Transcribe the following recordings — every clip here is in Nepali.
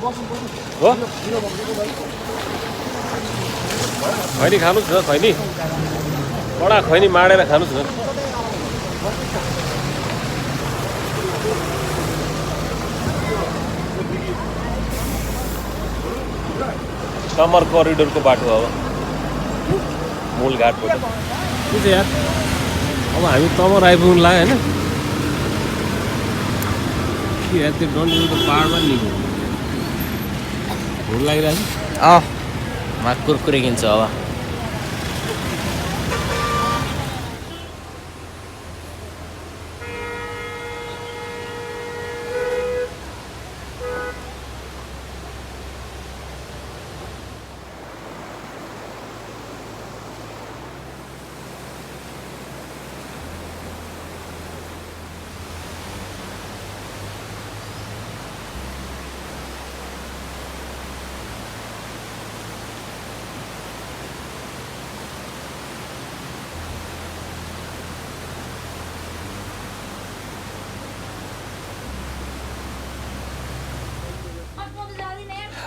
हो खैनी खानुहोस् न खैनी बडा खैनी माडेर खानुहोस् न समर करिडोरको बाटो अब मूल घाटबाट के छ यार अब हामी तमर आइपुग्नु लाग्यो होइन के यार त्यो डन्डीको पाहाडमा निक्ल्यो भुल लागिरहेको छ मा कुरकुरे किन्छ अब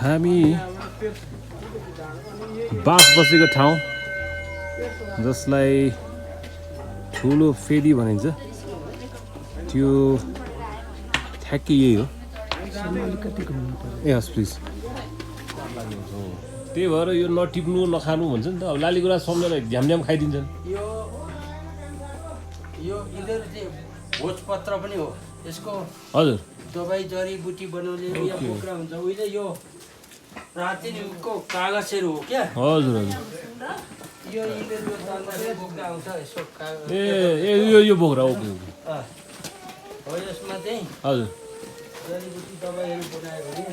हामी बास बसेको ठाउँ जसलाई ठुलो फेदी भनिन्छ त्यो ठ्याक्कै यही हो ए हस् प्लिज त्यही भएर यो नटिप्नु नखानु भन्छ नि त अब लालीगुँडा सम्झना झ्यामझ्याम खाइदिन्छन् यो भोजपत्र पनि हो यसको हजुर दबाई जडीबुटी बनाउने यो बोक्रा हुन्छ उहिले यो प्राचीनको कागजहरू हो क्या हजुर हजुर यो बोक्रा आउँछ यसो कागज ए यो बोक्रा ओके हो यसमा चाहिँ हजुर जडीबुटी दबाईहरू बनायो भने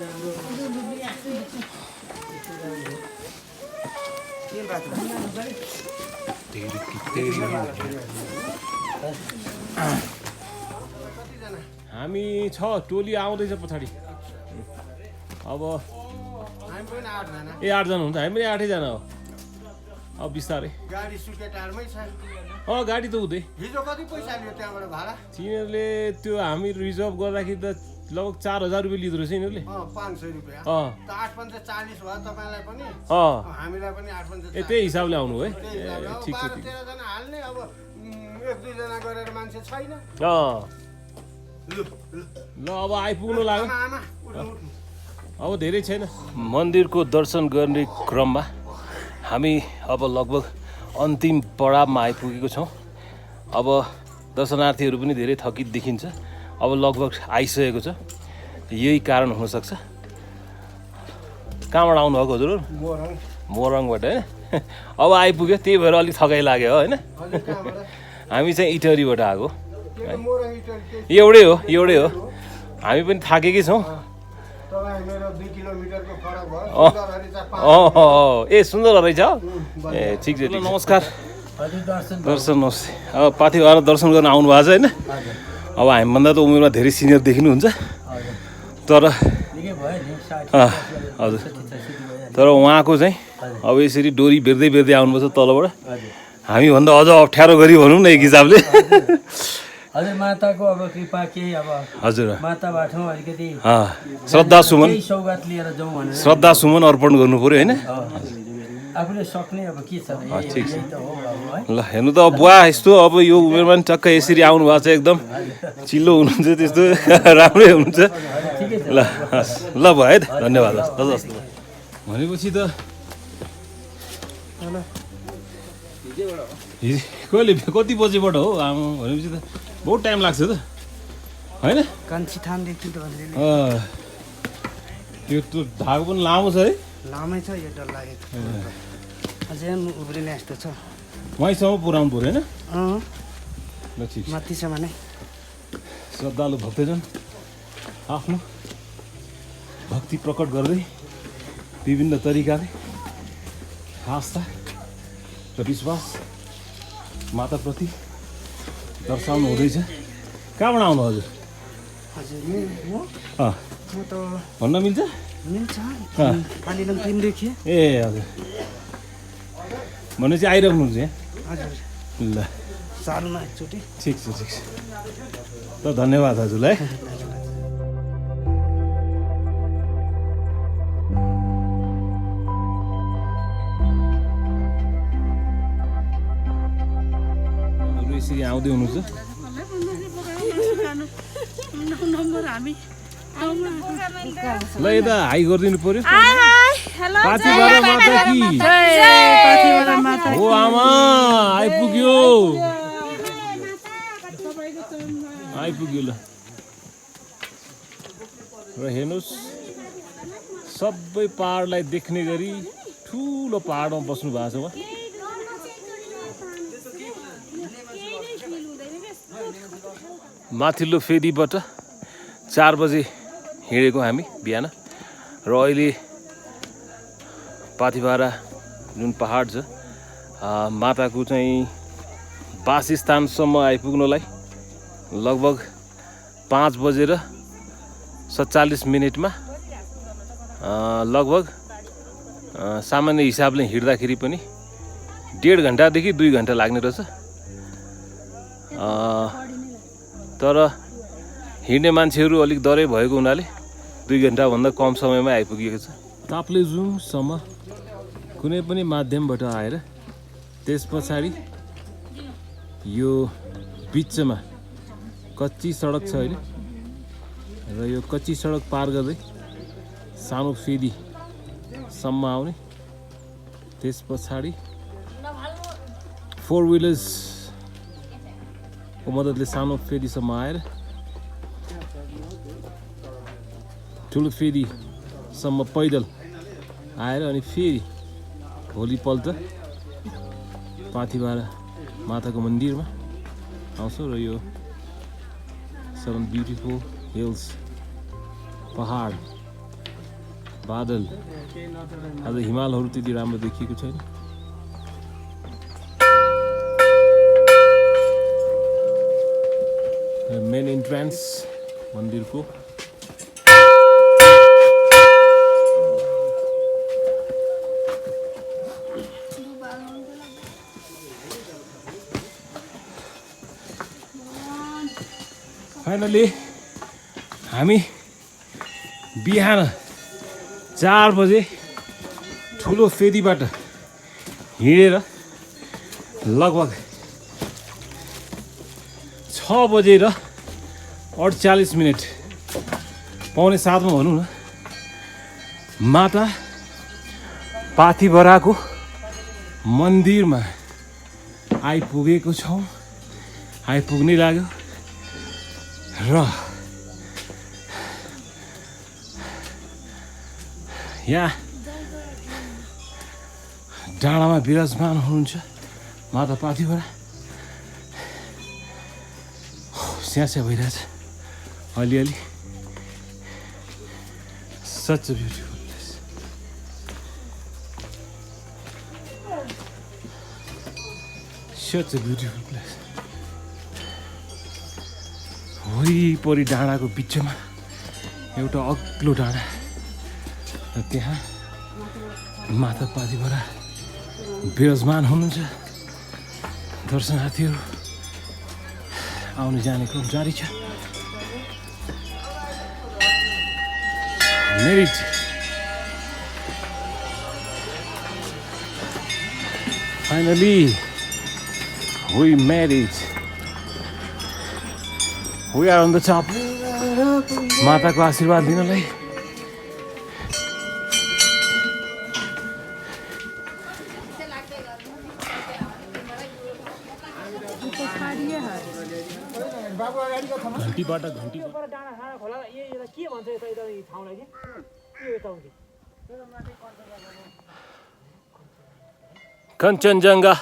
हामी छ टोली आउँदैछ पछाडि अब ए 8 जना हुन्छ हामी पनि 8 जना हो अब बिस्तारै गाडी सुके टारमै छ गाडी त हुँदै हिजो कति पैसा लियो त्यहाँबाट भाडा तिनीहरूले त्यो हामी रिजर्भ गर्दाखेरि त लगभग 4000 रुपियाँ लिँदो रहेछ यिनीहरूले 500 रुपियाँ त 8 पंचे 40 भयो तपाईँलाई पनि हामीलाई पनि 8 पंचे ए त्यही हिसाबले आउनु है ठिक छ 13 जना हाल्ने अब 1-2 जना गरेर मान्छे छैन ल अब आइपुग्नु लाग्यो अब धेरै छैन मन्दिरको दर्शन गर्ने क्रममा हामी अब लगभग अन्तिम पडावमा आइपुगेको छौँ अब दर्शनार्थीहरू पनि धेरै थकित देखिन्छ अब लगभग आइसकेको छ यही कारण हुनसक्छ कहाँबाट आउनुभएको हजुर मोरङबाट होइन अब आइपुग्यो त्यही भएर अलिक थकाइ लाग्यो होइन हामी चाहिँ इटहरीबाट आएको एउटै हो हामी पनि थाकेकै छौँ ए सुन्दर रहेछ ए ठिक छ नमस्कार दर्शन नमस्ते अब पाथी भएर दर्शन गर्न आउनु भएको छ होइन अब हामीभन्दा त उमेरमा धेरै सिनियर देखिनुहुन्छ तर हजुर तर उहाँको चाहिँ अब यसरी डोरी बेर्दै आउनुपर्छ तलबाट हामीभन्दा अझ अप्ठ्यारो गरी भनौँ न एक हिसाबले हजुर माताको अब कृपा केही अब हजुर माताबाट अलिकति श्रद्धा सुमन सौगात लिएर जाउँ भनेर श्रद्धा सुमन अर्पण गर्नु पर्यो होइन आफूले सक्ने अब के छ ठिक छ ल हेर्नु त अब बुवा यस्तो अब यो उमेरमा पनि टक्क यसरी आउनु भएको छ एकदम चिल्लो हुनुहुन्छ त्यस्तो राम्रै हुनुहुन्छ ल ल भयो है त धन्यवाद भनेपछि त कहिले कति बजेबाट हो आमा भनेपछि त बहुत टाइम लाग्छ त होइन कान्छी थानदेखि त त्यो धागो पनि लामो छ है लामै छ यो डर लागेको अझै उब्रिने यस्तो छ वहीँसम्म पुऱ्याउनु पऱ्यो होइन ल ठिक माथिसम्म नै श्रद्धालु भक्तजन आफ्नो भक्ति प्रकट गर्दै विभिन्न तरिकाले आस्था र विश्वास माताप्रति दर्शाउनु हुँदैछ कहाँबाट आउनु हजुर भन्न मिल्छ ए हजुर भनेपछि आइराख्नुहुन्छ यहाँ ल सालमा एकचोटि ठिक छ त धन्यवाद हजुरलाई आउँदै हुनुहुन्छ ल यता हाई गरिदिनु पर्यो पाथिभरा माता कि हो आमा आइपुग्यो ल र हेर्नुहोस् सबै पहाडलाई देख्ने गरी ठुलो पहाडमा बस्नु भएको छ उहाँ माथिल्लो फेदीबाट 4 बजे हिँडेको हामी बिहान र अहिले पाथिभरा जुन पहाड छ माताको चाहिँ वासस्थानसम्म आइपुग्नलाई लगभग 5 बजेर 47 मिनेटमा लगभग सामान्य हिसाबले हिँड्दाखेरि पनि 1.5 घन्टादेखि 2 घन्टा लाग्ने रहेछ तर हिँड्ने मान्छेहरू अलिक डरै भएको हुनाले 2 घन्टाभन्दा कम समयमा आइपुगेको छ ताप्लेजुङसम्म कुनै पनि माध्यमबाट आएर त्यस पछाडि यो बिचमा कच्ची सडक छ अहिले र यो कच्ची सडक पार गर्दै सानो फेदीसम्म आउने त्यस पछाडि 4 व्हिलर्सको मद्दतले सानो फेदीसम्म आएर ठुलो फेदीसम्म पैदल आएर अनि फेरि भोलिपल्ट पाथिभरा माताको मन्दिरमा आउँछौँ र यो 7 ब्युटिफुल हिल्स पहाड बादल आज हिमालहरू त्यति राम्रो देखिएको छैन मेन इन्ट्रान्स मन्दिरको फाइनली हामी बिहान 4 बजे ठुलो फेदीबाट हिँडेर लगभग 6 बजेर 48 मिनट पौने 7 मा भनौँ न माता पाथिभराको मन्दिरमा आइपुगेको छौँ आइपुग्नै लाग्यो र यहाँ डाँडामा विराजमान हुनुहुन्छ माता पाथिभरा स्यास्या भइरहेछ अलिअलि such a beautiful place such a beautiful place वरिपरि डाँडाको बिचमा एउटा अग्लो डाँडा र त्यहाँ माता पाथिभरा विराजमान हुनुहुन्छ दर्शनार्थीहरू आउने जाने क्रम जारी छ merit finally we made it We are on the top. माताको आशीर्वाद दिनलाई घन्टीबाट कञ्चनजङ्घा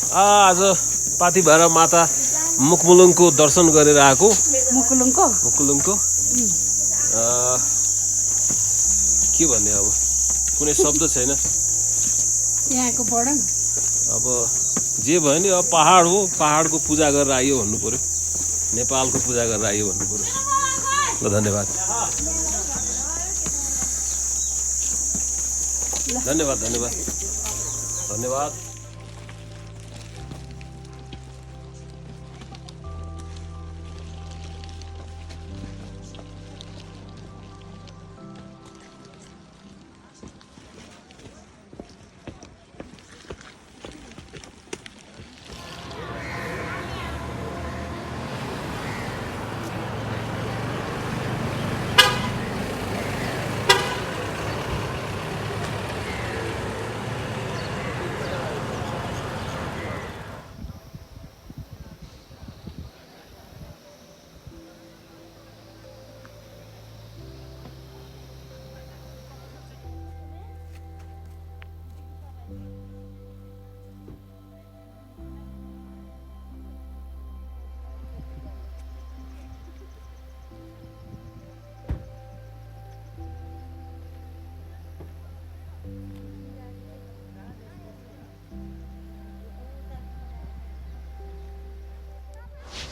आज पाथिभरा माता मुकुलुङको दर्शन गरेर आएको मुकुलुङको के भन्ने अब कुनै शब्द छैन यहाँको वर्णन अब जे भयो नि अब पहाड हो पहाडको पूजा गरेर आइयो भन्नु पर्यो नेपालको पूजा गरेर आइयो भन्नु पर्यो ल धन्यवाद धन्यवाद धन्यवाद धन्यवाद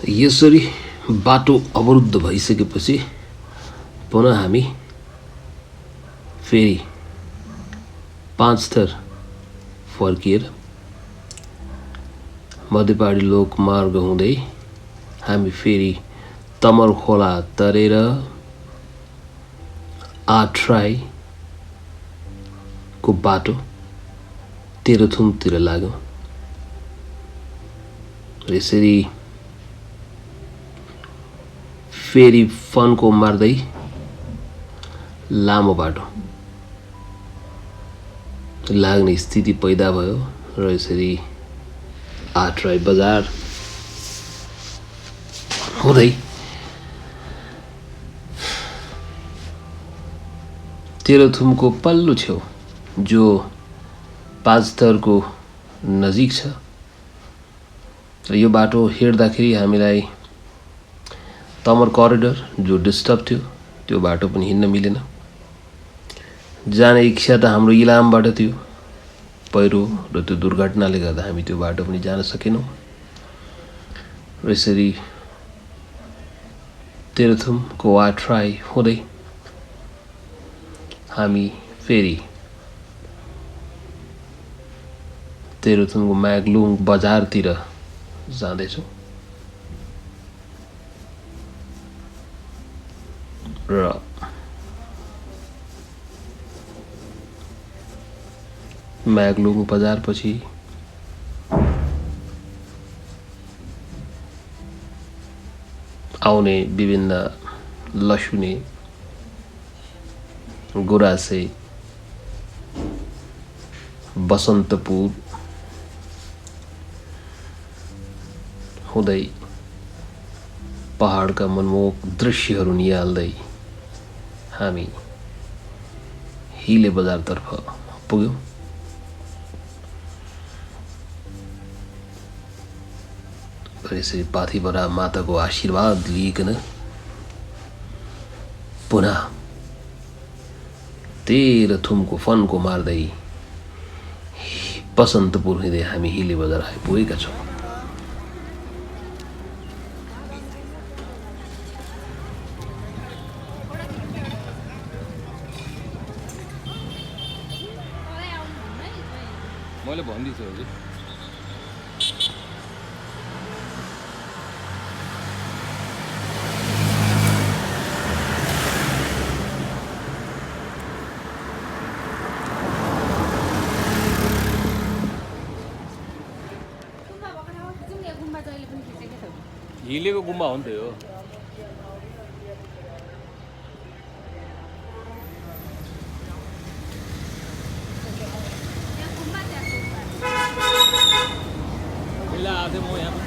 यसरी बाटो अवरुद्ध भइसकेपछि पुनः हामी फेरि 5 थर फर्किएर मध्यपहाडी लोकमार्ग हुँदै हामी फेरि तमर खोला तरेर आट्राई को बाटो तेह्रथुमतिर लाग्यौं। यसरी फेरि फन्को मार्दै लामो बाटो लाग्ने स्थिति पैदा भयो र यसरी आट्राई बजार हुँदै तेह्रथुमको पल्लो छेउ जो 5 थरको नजिक छ र यो बाटो हेर्दाखेरि हामीलाई तमर करिडोर जो डिस्टर्ब थियो त्यो बाटो पनि हिँड्न मिलेन। जाने इच्छा त हाम्रो इलामबाट थियो पहिरो र त्यो दुर्घटनाले गर्दा हामी त्यो बाटो पनि जान सकेनौं। र यसरी तेह्रथुमको आट्राई हुँदै हामी फेरि तेह्रथुमको म्यागलुङ बजारतिर जाँदैछौँ र म्यागलुङ बजारपछि आउने विभिन्न लसुने गुराँसे बसन्तपुर हुँदै पहाडका मनमोहक दृश्यहरू निहाल्दै हामी हिले बजारतर्फ पुग्यौं। यसरी पाथिभरा माताको आशीर्वाद लिइकन पुनः तेह्रथुमको फन्को मार्दै बसन्तपुर हुँदै हामी हिले बजार आइपुगेका छौँ। मैले भन्दिछु हजुर हिलेको गुम्बा हो नि त यो। पहिला आएको थिएँ म यहाँ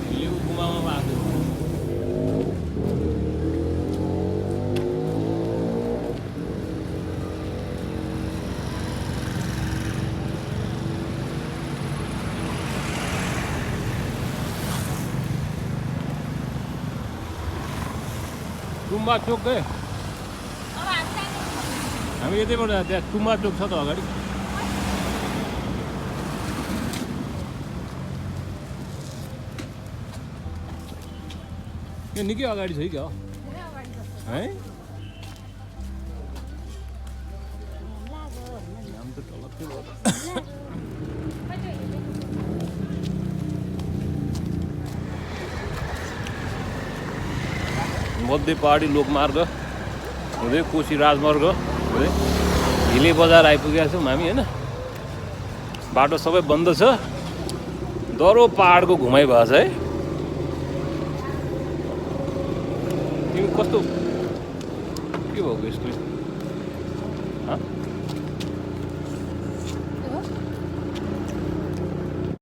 हिलेको गुम्बामा आएको थिएँ। टुम्बा चोक गयो हामी यतैबाट त्यहाँ टुम्बा चोक छ त अगाडि यो निकै अगाडि छ क्या है नाम त तलकै भयो त मध्य पहाडी लोकमार्ग हुँदै कोशी राजमार्ग हुँदै हिले बजार आइपुगेका छौँ हामी होइन बाटो सबै बन्द छ दह्रो पहाडको घुमाइ भएको छ है तिमी कस्तो के भएको यस्तो